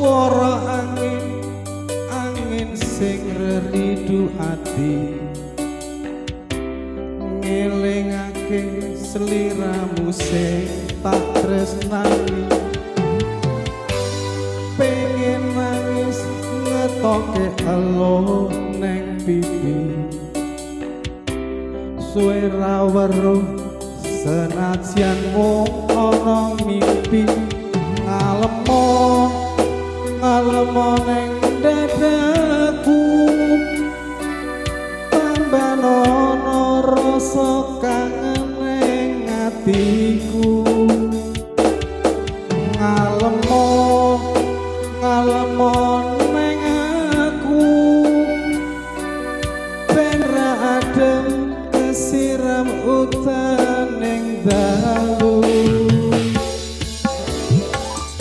Swara angin, angin sing reridu ati, ngelingake sliramu sing tak tresnani. Pengen nangis ngetoke elo neng pipi, suwe ra weruh senajan mung ana mimpi. Ngalemo, ngalemo neng dadaku, tambah nono rasa kangen neng atiku. Ngalemo,